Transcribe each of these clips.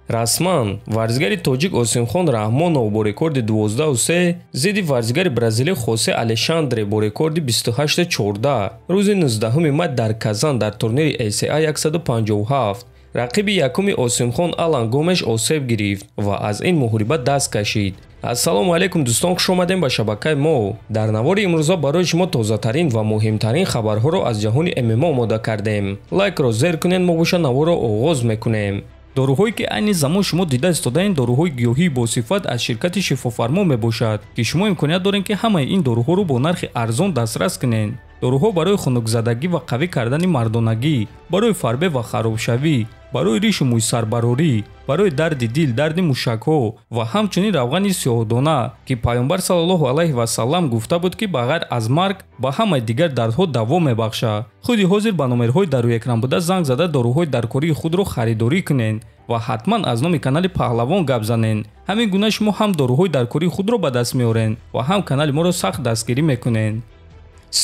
Расман варзигари тоҷик Осимхон Раҳмонов бо рекорди 12-3 зидди варзигари бразилӣ Хосе Алешандре бо рекорди 28-14 рӯзи 19 май дар Казан дар турнири ACA 157 рақиби якуми Осимхон Алан Гомеш осеб гирифт ва аз ин муҳориба даст кашид. Ассалому алайкум дӯстон, хуш омадем ба шабакаи мо. Дар навори имрӯза барои шумо тозатарин ва муҳимтарин хабарҳоро аз ҷаҳони ММА омода кардем. Лайкро зер кунед, мо боша наворро оғоз мекунем. Доруҳое ки айни замон шумо дида истодаед, доруҳои гиёҳии босифат аз ширкати Шифофармо мебошад, ки шумо имконият доред, ки ҳамаи ин доруҳоро бо нархи арзон дастрас кунед. Доруҳо барои хунукзадагӣ ва қавӣ кардани мардонагӣ, барои фарбе ва харобшавӣ, барои ришу мӯйсарбарорӣ, барои дарди дил, дарди мушакҳо ва ҳамчунин равғани сиёҳдона, ки Пайғамбар саллаллоҳу алайҳи васаллам гуфта буд, ки ба ғайр аз марг ба ҳамаи дигар дардҳо даво мебахшад. Худи ҳозир ба номерҳои дар рӯи экран буда занг зада доруҳои даркории худро харидорӣ кунед ва ҳатман аз номи канали Паҳлавон гап занед. Ҳамин гуна шумо ҳам доруҳои даркории худро ба даст меоред ва ҳам канали моро сахт дастгирӣ мекунед.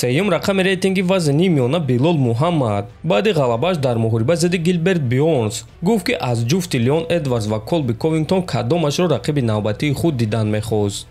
Сеюм рақами рейтинги вазни миёна Билол Муҳаммад баъди ғалабааш дар муҳориба зидди Гилберт Бёрнс гуфт, ки аз ҷуфти Леон Эдвардс ва Колби Ковингтон кадомашро рақиби навбатии худ дидан мехост.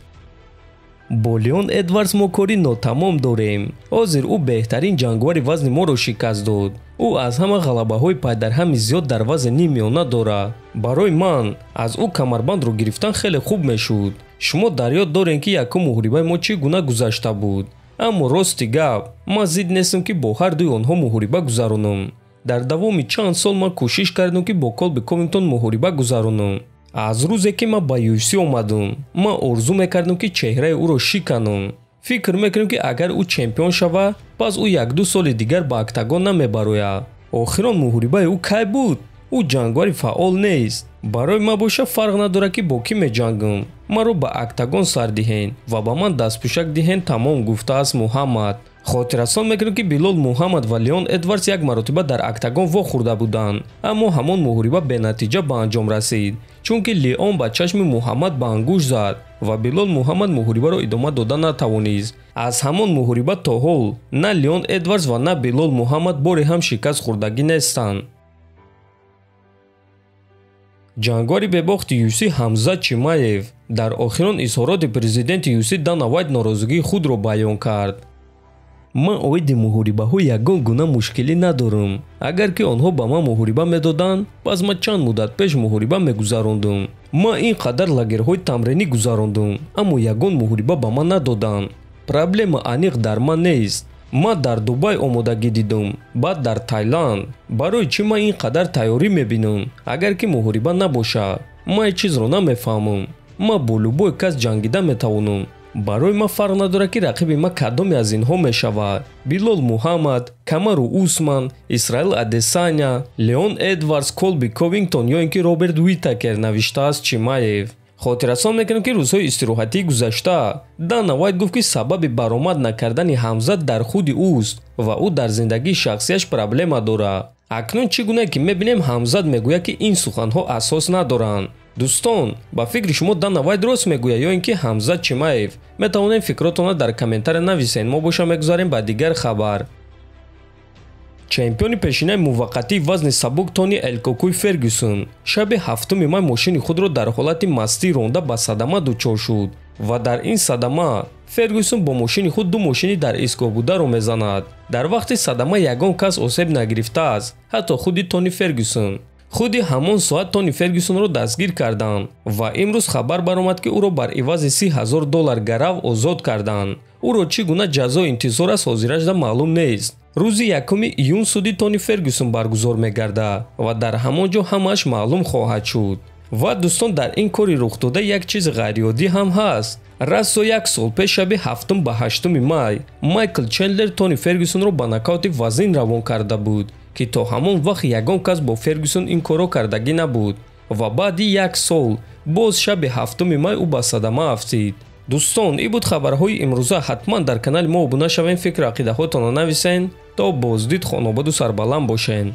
Бо Леон Эдвардс мо кори нотамом дорем. Ҳозир ӯ беҳтарин ҷанговари вазни моро шикаст дод. Ӯ аз ҳама ғалабаҳои пайдарҳами зиёд дар вазни миёна дорад. Барои ман аз ӯ камарбандро гирифтан хеле хуб мешуд. Шумо дар ёд дорем, ки якум муҳорибаи мо чӣ гуна гузашта буд. Аммо рости гап, ман зид нестам, ки бо ҳар дуи онҳо муҳориба гузаронам. Дар давоми чанд сол ман кӯшиш кардам, ки бо Колби Ковингтон муҳориба гузаронам. Аз рӯзе ки ман ба UFC омадам, ман орзу мекардам, ки чеҳраи ӯро шиканам. Фикр мекунам, ки агар ӯ чемпион шавад, пас ӯ як-ду соли дигар ба октагон намебарояд. Охирон муҳорибаи ӯ кай буд? Ӯ ҷанговари фаъол нест. Барои ман боша фарқ надорад, ки бо кӣ меҷангам. Маро ба октагон сар диҳен ва ба ман дастпӯшак диҳен, тамом, гуфтааст Муҳаммад. Хотиррасон мекунем, ки Билол Муҳаммад ва Леон Эдвардс як маротиба дар октагон вохӯрда буданд, аммо ҳамон муҳориба бенатиҷа ба анҷом расид, чунки Леон ба чашми Муҳаммад ба ангушт зад ва Билол Муҳаммад муҳорибаро идома дода натавонист. Аз ҳамон муҳориба то ҳол на Леон Эдвардс ва на Билол Муҳаммад боре ҳам шикаст хӯрдагӣ нестанд. Ҷанговари бебохти UFC Ҳамзат Чимаев дар охирон изҳороти президенти UFC Дана Вайт норозигии худро баён кард. Ман оиди муҳорибаҳо ягон гуна мушкилӣ надорам. Агар ки онҳо ба ман муҳориба медоданд, пас ман чанд муддат пеш муҳориба мегузарондум. Ман ин қадар лагерҳои тамринӣ гузарондум, аммо ягон муҳориба ба ман надоданд. Проблема аниқ дар ман нест. Ман дар Дубай омодагӣ дидум, баъд дар Тайланд. Барои чӣ ман ин қадар тайёрӣ мебинам, агар ки муҳориба набошад? Ман ҳеҷ чизро намефаҳмам. Ман бо любой кас ҷангида метавонам. Барои ман фарқ надорад, ки рақиби ман кадоме аз инҳо мешавад: Билол Муҳаммад, Камару Усман, Исраил Адесаня, Леон Эдвардс, Колби Ковингтон ё ин ки Роберт Уитакер, навиштааст Чимаев. Хотиррасон мекунем, ки рӯзҳои истироҳатии гузашта Дана Вайт гуфт, ки сабаби баромад накардани Ҳамзат дар худи ӯст ва ӯ дар зиндагии шахсияш проблема дорад. Акнун чӣ гуна ки мебинем, Ҳамзат мегӯяд, ки ин суханҳо асос надоранд. Дӯстон, ба фикри шумо Дана Вайт рост мегӯяд ё ин ки Ҳамзат Чимаев? Метавонем фикротонро дар комментария нависед. Мо боша мегузарем ба дигар хабар. Чемпиони пешинаи муваққатии вазни сабук Тони Элкокуй Фергюсон шаби 7 май мошини худро дар ҳолати мастӣ ронда ба садама дучор шуд ва дар ин садама Фергюсон бо мошини худ ду мошини дар истгоҳ бударо мезанад. Дар вақти садама ягон кас осеб нагирифтааст, ҳатто худи Тони Фергюсон. Худи ҳамон соат Тони Фергюсонро дастгир карданд ва имрӯз хабар баромад, ки ӯро бар ивази $30,000 гарав озод карданд. Ӯро чӣ гуна ҷазо интизор аст, ҳозирашда маълум нест. Рӯзи 1 июн суди Тони Фергюсон баргузор мегардад ва дар ҳамон ҷо ҳамааш маълум хоҳад шуд. Ва дӯстон, дар ин кори рухдода як чиз ғайриоддӣ ҳам ҳаст. Расо як сол пеш шаби 7 ба 8 май Майкл Чендлер Тони Фергюсонро ба нокаути вазин равон карда буд, ки то ҳамон вақт ягон кас бо Фергюсон ин корро кардагӣ набуд. Ва баъди як сол боз шаби 7 май ӯ ба садама афтид. Дӯстон, ин буд хабарҳои имрӯза. Ҳатман дар канали мо обуна шавем, фикру ақидаҳотонро нависен. То боздид хонободу сарбаланд бошен.